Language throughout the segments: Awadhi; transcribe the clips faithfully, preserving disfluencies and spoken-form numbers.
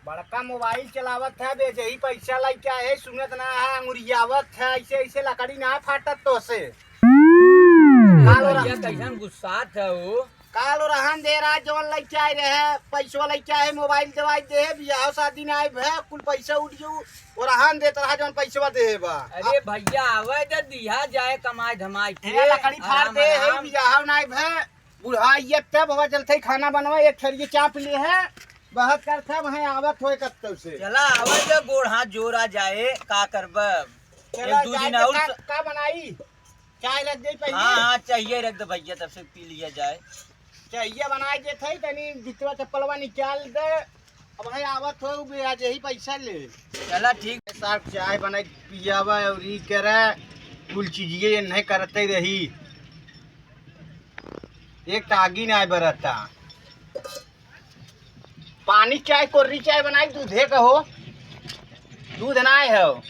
बड़का मोबाइल चलावत है, बेजही पैसा लइके आए, सुनत ना है, अंगुरियावत है, ऐसे, ऐसे लकड़ी ना फाटत तोसे। काल भैया, रह- कैसन गुस्सात है वो? काल रहन दे रहा, जौन लइके आए रहे, पैसवा लइके आए, मोबाइल दवाई दे, बियाह शादी ना आए भे, कुल पैसा उठ जाऊ, वो रहन देत रहा, जौन पैसवा दे बा। अरे भैया, आवे दे, दिया जाए, कमाए धमाए के, हे लकड़ी फाड़ आराम, दे, हे आराम। बियाह ना आए भे, बुढ़ाई ये तब हवा जलते खाना बनवा, एक थरिये चाप ले है, बहत करत है, वहीं आवत होए कत्तौ से। चला, आवे दे, गोड़ हाथ जोड़ा जाए, का करब? चला, एक दू जाए दिन तो और का, स- का बनाई? चाय रख दे पहले। हाँ, हाँ, चाहिए रख दे भैया, तब से पी लिया जाए। चाहिए बनाए दे थे, तनी जूतवा चप्पलवा निकाल दे। अब है आवत हो, बे आज यही पैसा ले। चला ठीक। साहब चाय बनाए पियावा और ई करे, कुल चीजिए ये नहीं करते रही। एक तो आगी ना बरता। पानी चाय, कोर्री चाय बनाई, दूधे का हो, दूध ना हो।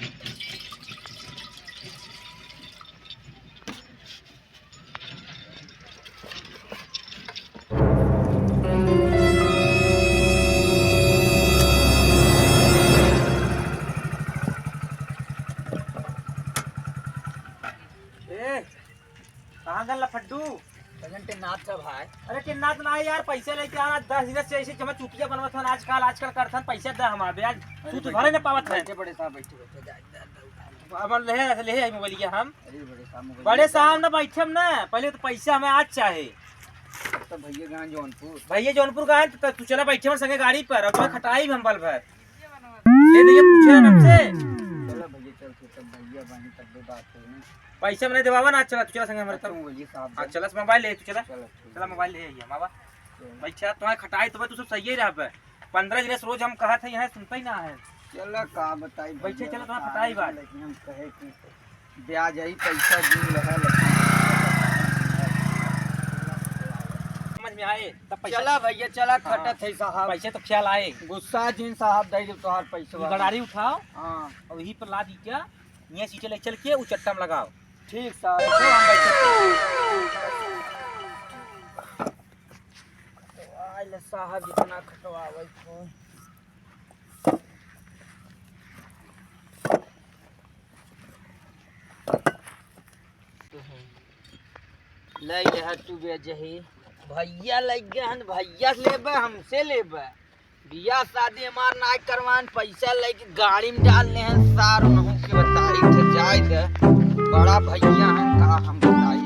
ए, कहाँ गल फड्डू? सजन टेन्नात था भाई। अरे टेन्नात ना है यार, पैसा लेके आना, दस दिन से ऐसे जमा चुतिया बनवत हन आजकल, आजकल करथन, पैसा दे हमार ब्याज, अरे तू तो बैठे, भरे न पावत है। बैठे बड़े साहब, बैठे, बैठे, जा, जा, जा, उठा। अब ले, ले आई मोबाइलिया हम। अरे बड़े साहब, मोबाइल बड़े साहब ना बैठे हम ना, पहले तो पैसा हमें आज चाहे। तो भैया गए जौनपुर। भैया जौनपुर गए तो तू चला बैठे हमारे संगे गाड़ी पर, और तुम्हें खटाई भी हम बल भर। ये तो ये पूछे ना हमसे। चला भैया, चल तू तब भैया बनी तब भी बात होई ना। पैसा मैंने देवावा ना, चला, तू चला संगे हमारे अच्छा, तब। मोबाइल साहब हाँ, दे। चला, मोबाइल ले, तू चला। चला, ठीक। चला, मोबाइल ले आइए, मावा। चला। बैठा, तुम्हारे खटाई तो तू सब सही रहा। पंद्रह दिन से रोज हम कहा थे, यहाँ सुनता ही ना है। चला, का बताई बैठे, भैया, चला, तुम्हारा बताई खटाई बात। लेकिन हम कहे कि ब्याज आई, पैसा जुल रहा, लेकिन समझ में आए, तब पैसा चला भैया, चला, हाँ। खटत है साहब। पैसे तो ख्याल आए। गुस्सा जिन साहब, दे दे तोहार पैसा। गड़ारी उठाओ। हाँ। और वहीं पर ला दी क्या? ये सीटे ले चल के उ चट्टा में लगाओ। ठीक साहब। तो हम बैठे थे। तो आइले साहब, जितना खटवावे को। ले यह तू बेजही। भैया लग गए हैं, भैया से लेबे, हमसे लेबे। बियाह शादी हमार नाय करवान, पैसा लेके गाड़ी में डाल ले हैं, सार उनहु के बताई थे जाए दे। बड़ा भैया हैं, का हम बताई।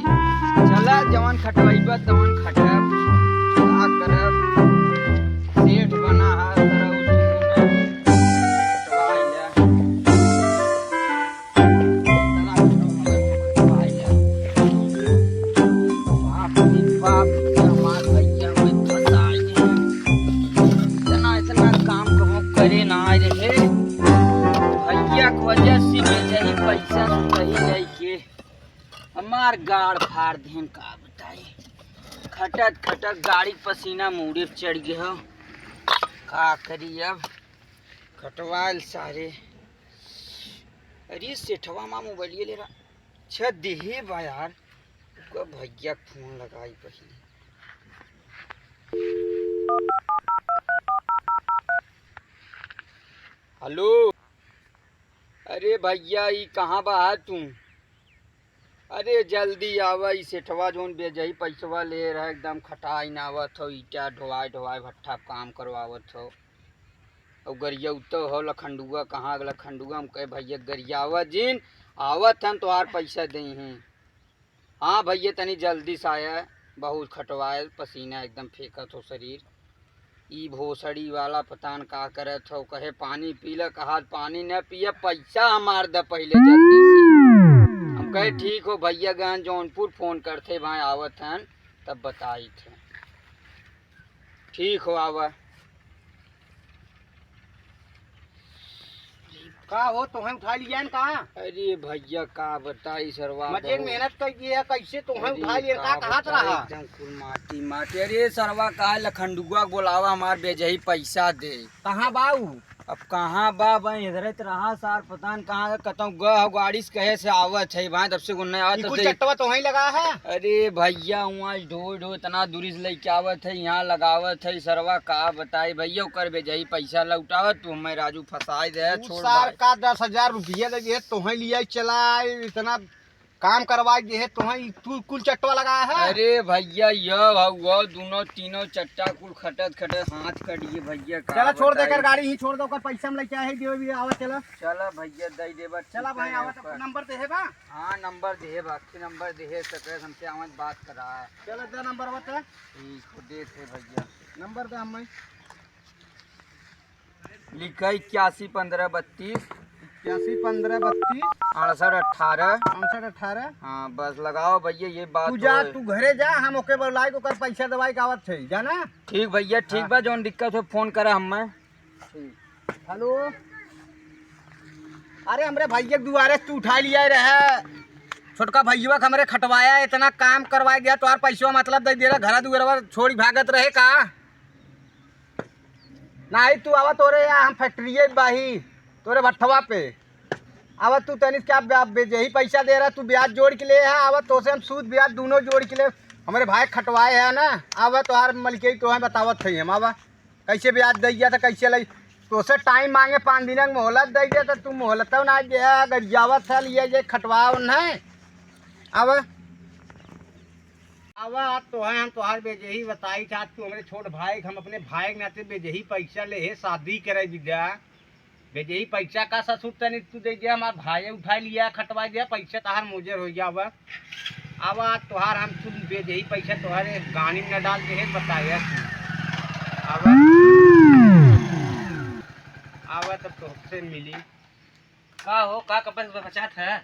चला, जवन खटवाइबा, तवन खटब। का करब? सेठ बना है, सरऊ जी में। खटवाई ले। बाप रे बाप, हमार भैया में फंसाई है। इतना, इतना काम कहूँ करे ना आए रहे। भैया के वजह से बेचही पैसा सुतही लेके हमार गाड़ फाड़ देन, का बताई। खटत खटत गाड़ी के पसीना मूड़े पे चढ़ गया हो। का करी अब, खटवाल सारे। अरे सेठवा मा मोबाइलिया ले रहा। अच्छा, देहे बा यार। ओकर भैया के फोन लगाई पहिले। हेलो। अरे भैया, ई कहाँ बा तू? अरे जल्दी आवा, ई सेठवा जौन बेजही पैसवा ले रहा, एकदम खटाई ना आवत हो, ईटा ढोवाए ढोवाए भट्ठा काम करवावत हो। अब गरियउतो हो लखंडुआ, कहाँ लखंडुआ? हम कहे, "भैया गरियावा जिन, आवत हन, तोहार पैसा देइहीं।" "हाँ भैया, तनी जल्दी से आया, बहुत खटवाए, पसीना एकदम फेंकत हो शरीर।" ई भोसड़ी वाला पता न का करत हो, कहे, "पानी पी ले," कहा, "पानी न पिए, पैसा हमार द पहिले जल्दी से।" हम कहे, "ठीक हो भैया, गन जौनपुर फोन करते, भाई आवत हन, तब बताई थे।" ठीक हो, आवा। का हो, तोहें उठा लिया न का? अरे भैया, का बताई सरवा, मजे बहुत मेहनत कर दिए है, कैसे तोहें अरे उठा लिया, का का कहत बताई, रहा? एकदम कुल माटी, माटी। अरे सरवा, का लखंडुआ बोलावा, हमार बेजही पैसा दे। कहाँ बाऊ? अब कहाँ बा भाई, इधर ही तो रहा सार, पता न कहाँ का कतौ गह हो, गाड़ी से कहे से आवत है भाई, तब से गुन्ने आवत ई कुल है। चट्टवा तो वहीं लगा है। अरे भैया, वहाँ ढो ढो इतना दूरी से लेके आवत है, यहाँ लगावत है सरवा, का बताई भैया, ओकर बेजही पैसा लौटावत तू हमें राजू फंसाई दे, उ छोड़ सार भाई। का दस हजार रुपया लगे, तोहे लिया चला, इतना काम करवाई दे है, तोहे ई तू कुल चट्टवा लगा है। अरे भैया, ये भाई, वो दोनों तीनों चट्टा कुल खटत खटत हाथ कटिए भैया, का चला, छोड़ दे बताई। कर गाड़ी ही छोड़ दे, ओकर पैसा हम लेके आए हैं, देवे भी आवा, चला। चला भैया, दे देबा, चला ठीक भाई, है, आवा, ओकर। तो नंबर दे है बा? हाँ, नंबर दे है बा, के नंबर दे है, सकरे हमसे आवाज बात करा। चला, दे नंबर बता। ठीक, देते भैया। नंबर दे हमें। लिखा इक्यासी पन्द्रह बत्तीस। इक्यासी पन्द्रह बत्तीस। अड़सठ अठारह। अड़सठ अठारह। हाँ, बस लगाओ भैया, ये बात तू जा, होए। तू घरे जा, हम ओके बुलाई के ओकर पैसा दवाई के आवत है, जाना? ठीक भैया, ठीक हाँ। बा, जौन दिक्कत हो फोन करा हमें। ठीक। हेलो, अरे हमरे भैया के दुआरे से तू उठा लिया रहे, छोटका भैया के हमरे खटवाया, इतना काम करवाई दिया, तोहार पैसवा मतलब दे दे रहा, घरा दुआरवा छोड़ी भागत रहे का? नाही, तू आवा, तोरे यहाँ हम फैक्ट्रिये बाही, तोरे भट्ठवा पे। आवा तू तनिक क्या ब्या-, बेजही पैसा दे रहा, तू ब्याज जोड़ के ले है, आवा तोसे हम सूद ब्याज दोनों जोड़ के ले, हमरे भाई खटवाए है ना, आवा तोहार मलिकई तोहे बतावत है हम, आवा कैसे ब्याज दे गया था, कैसे लई, तोसे टाइम मांगे पाँच दिन के मोहलत दे गया था, तू मोहलत ना दे, गरियावत है, लिए जे खटवाओ नहीं, आवा। आवा, आज तोहे हम तोहार बेजही बताई चाहत, तू हमरे छोट भाई, हम अपने भाई के नाते बेजही पैसा ले हे, शादी करे बिदा। बेजही पैसा का ससुर तनी तू दे दिया, हमार भाई उठा लिया, खटवा दिया, पैसा तहार मोजर हो गया। आवा, आवा, आज तोहार हम तू बेजही पैसा तोहारे गानी में न डाल दे हे, बताया तू। आवा, आवा तब तोहसे मिली। का हो, का कपस बचात है?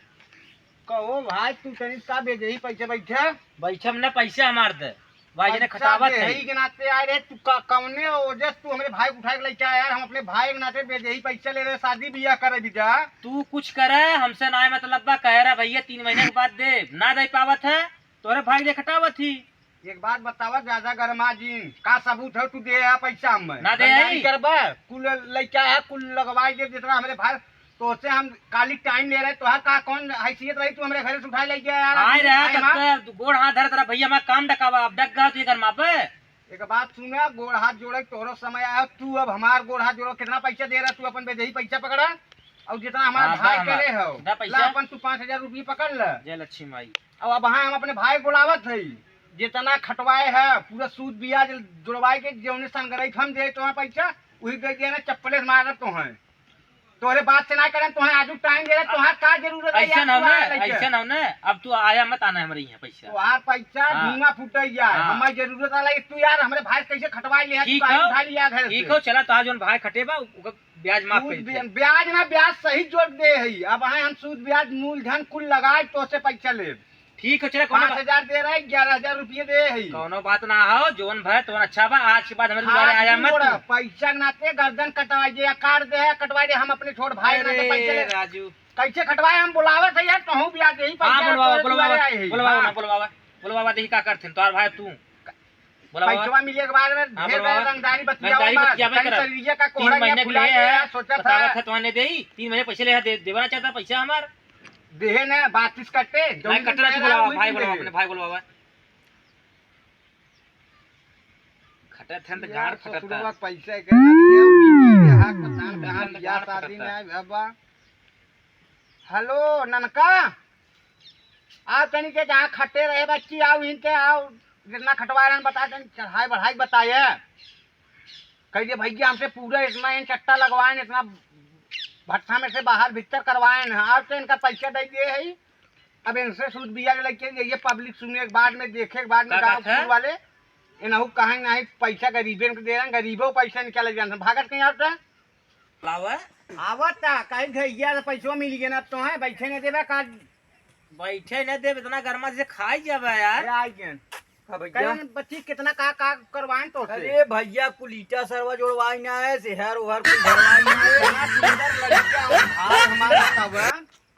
कहो भाई, तू तनी का बेजही पैसा बैठे? बैठे में ना पैसा हमार दे। भाई जी ने अच्छा, खटावत है। बेजही के नाते आए रहे, तू का, कौने वजह से तू हमरे भाई को उठा के लेके आया यार? हम अपने भाई के नाते बेजही पैसा ले रहे, शादी बियाह करे बिदा। तू कुछ करे, हमसे ना मतलब बा, कह रहा भैया तीन महीने के बाद दे, ना दे पावत है, तोरे भाई ले खटावत ही। एक बात बतावा, ज्यादा गरमा जिन, का सबूत है तू दे है पैसा हमें? ना दे रंगदारी आई। करबा? कुल लइका है, कुल लगवाई दे, जितना हमरे भाई, तोसे हम काली टाइम ले रहे, तोहार का कौन हैसियत रही, तू हमरे घरे से उठा ले गया यार? आए अपने रहा भाई तब हमार। पे गोड़ हाथ धरे तेरा भैया, हमार काम डकावा, अब डक गया तू ये गरमा पे। एक बात सुना, गोड़ हाथ जोड़े के तोहरो समय आया, तू अब हमार गोड़ हाथ जोड़ो, कितना पैसा दे रहा तू अपन बेजही पैसा पकड़ा, और जितना हमार हाँ, भाई दा हमार, करे हो, दा पैसा। ला अपन तू पाँच हजार रुपये पकड़ ले। जय लक्ष्मी माई। अब, अब हाँ हम अपने भाई बुलावत है, जितना खटवाए है पूरा सूद ब्याज जोड़वाए के, जौने संगरई हम दे तो पैसा, वही दे दिया ना, चप्पले से मारब तो हैं। तोहरे बात से ना करें, तोहे आजू टाइम दे रहे, तोहार का जरूरत है ऐसा यार, ना तू होने, आए लइके? ऐसा ना होने, अब तू आया मत आना हमरे यहाँ पैसा। तोहार पैसा हाँ। धुआं फूटे जाए, हाँ। हमारी जरूरत आला, तू यार हमरे भाई से कैसे खटवाई लिया, तू ठीक काहे हो, उठा लिया घर ठीक से? हो, चला तोहार जौन भाई खटे बा, ओकर ब्याज माफ सूद कर दे। ब्या-, ब्याज ना, ब्याज सही जोड़ दे है। अब आए हम सूद ब्याज मूलधन कुल लगाए तोसे पैसा लेब। ठीक है, चला, कौनो पाँच हजार दे रहे, ग्यारह हजार रुपये दे है। कौनो बात ना हो, जौन भय तौन अच्छा बा। आज के बाद हमारे दुआरे हाथ आया नहीं मत जोड़ा, तू। पैसा के नाते गर्दन कटवाई दे, या काट दे, या कटवाई दे, हम अपने छोट भाई के नाते अरे पैसा ले। राजू। कैसे खटवाए, हम बुलावत है यार, कहूँ भी आ यही हाँ, पैसा बुलवावा, तोरे बुलवावा, दुआरे आए है। बुलवावा हाँ। ना, बुलवावा, बुलवावा, देखी का करथिन, तोहार भाई तू। बोला बाबा। पैसवा मिले के बाद में हाँ, ढेर बोला बाबा। रंगदारी बतियावा रंगदारी मत। बतियावा तनी करब। शरीरिया का तीन कोहरा महीने के पूरा लिए है, है, सोचा था। बतावत है, तोहने देई। तीन महीने पैसे ले, दे, देवा ना चाहता पैसा हमार। देहे ना, बातिस कटे, नहीं, जौन कटे ना, तू दिन बोला, आया, भाई वही बोला, दिन अपने भाई बोला बाबा। खटत है तो यार, गांड फटत ससुरवा है। पैसा के ना दिया, बीबी के हाथ पता न कहाँ बियाह शादी ना है, बाबा। हेलो, ननका। आओ तनी के जहाँ खटे रहे बच्ची, आओ इनके, आओ। जितना खटवा रहन बता दें, चढ़ाई बढ़ाई बताए। कह दिए, "भैया, हमसे पूरा इतना इन चट्टा लगवाएन, इतना भट्ठा में से बाहर भीतर करवाएन, आओ तो इनका पैसा दे दिए है।" अब इनसे सूद ब्याज लेके ये पब्लिक सुने के बाद में, देखे के बाद में, का गाँव कहत है? वाले, इनहू कहें नहीं, पैसा गरीबे के दे रहे हैं, गरीबो पैसा निकाले जान, भागत कहीं आओ तो। लावा। आवत ता, कहीं भैया से पैसवा मिल गया ना, तो है, बैठे नहीं देबा का? बैठे नहीं देब, इतना गर्मा से खाई जाबा यार। अरे, आई गए। हाँ भैया। कहीं बच्ची कितना का, का करवाएं तो से? अरे भैया, कुल ईटा सरवा जोड़वाई ना है, सेहर ओहर कुल भरवाई ना है। इतना सुंदर लड़का हो, भाई हमारा बतावा।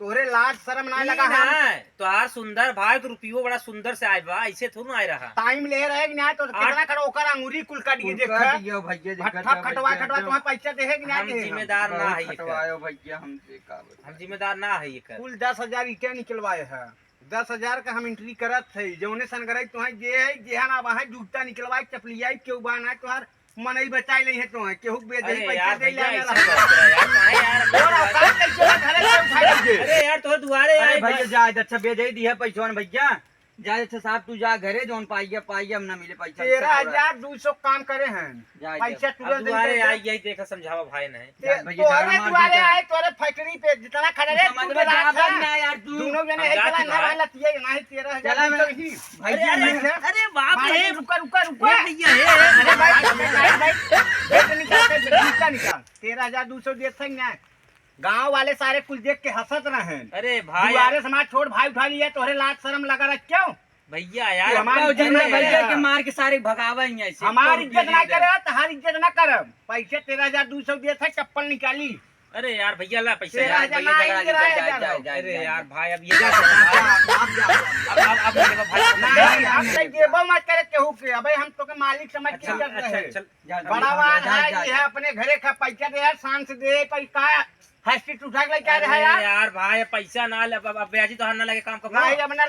तोहरे लाज शरम ना ई लगा ना, है? तोहार सुंदर भाई के रुपयो बड़ा सुंदर से आए बा, ऐसे थोड़ू ना आए रहा। टाइम ले रहे कि ना, तो आठ कितना खड़ा ओकर अंगुरी कुल काट के कुल देखा। काट दियो भैया, देखा भट्ठा तो खटवा भैया, खटवा एकदम। तुम्हें पैसा दे है कि ना हम दे है? जिम्मेदार ना बहुत है एकर। खटवायो भैया, हमसे का बताएं। हम जिम्मेदार ना है एकर। कुल दस हजार ईटे निकलवाए है, दस हजार का हम एंट्री करत है, जौने सन गरई तुम्हें जे है, जे है ना वहाँ जूता निकलवाए, चपलियाई, केहू बा ना तोहार मनई बचाए ले है तो है, केहू के बेच अरे दे, पैसा यार, दे भैया, ले ऐसा ना। मत करो यार, काहे यार? और औकात कैसे बा, घरे से उठा के दे। अरे यार, तोहरे दुआरे अरे आए भैया, बस। जा, अच्छा, बेच ही दिया पैसवन भैया। जा, अच्छा साहब, तू जा घरे, जौन पाइया, पाइया, हम ना मिले पैसा, तेरह हजार दो सौ काम करे हैं। जा, जा। पैसा अब तुरंत दुआरे देते। आई, यही देखा, समझावा भाई नहीं। ते-, जा भैया, तोहरे झाड़ा मार दुआरे दीजिए। आए, तोहरे फैक्ट्री पे जितना खड़ा तू रहे, समझ तू में जा, जा, बात ना यार, तू। दोनों जने हम एक जात जला ना हमारे। वाला तिये, ना ही तेरह हजार चला दो सौ मैं। ही। भैया, अरे, नहीं। अरे बाप मारो रे। तो रुका, रुका, रुका। ए भैया, ए, ए, अरे भाई, भाई, भाई, भाई, भाई, निकाल, जूता निकाल। तेरह हजार दो सौ देत है ना। गाँव वाले सारे कुल देख के हंसत रहेन। अरे भाई। दुआरे से हमार छोट भाई उठा लिया, तोहरे लाज शरम लगा रहा क्यों? भैया तू यार, हमार बाबूजी इज्जत ना ना भैया करे। के मार के सारे भगावे ही ऐसे। हमार इज्जत ना करे, तोहार इज्जत ना करब। पैसे तेरह हजार दो सौ देत है, चप्पल निकाली। अरे यार भैया, ला पैसा तेरह हजार यार, ना भैया, आएंगे, जा, जा, जा, जा, जा, जा, अरे जा, यार जा। भाई, अब ये जा, जा, जा, जा, जा, अब, अब, अब, अब, अब, अब, नहीं, अब नहीं देबो मत करे केहू के। अबे हम तोके मालिक समझ के अच्छा, चल अच्छा, रहे। चल। जा, जा, बड़ा जा, वाला जा, है, जा, ये जा। है अपने घरे का पैसा दे यार, शान से दे, पर का हस्ती उठा के लेके आ रहा है अरे यार। यार भाई, पैसा ना ले, अब, अब ब्याजी तो हम ना लगे काम का। नहीं, अब ना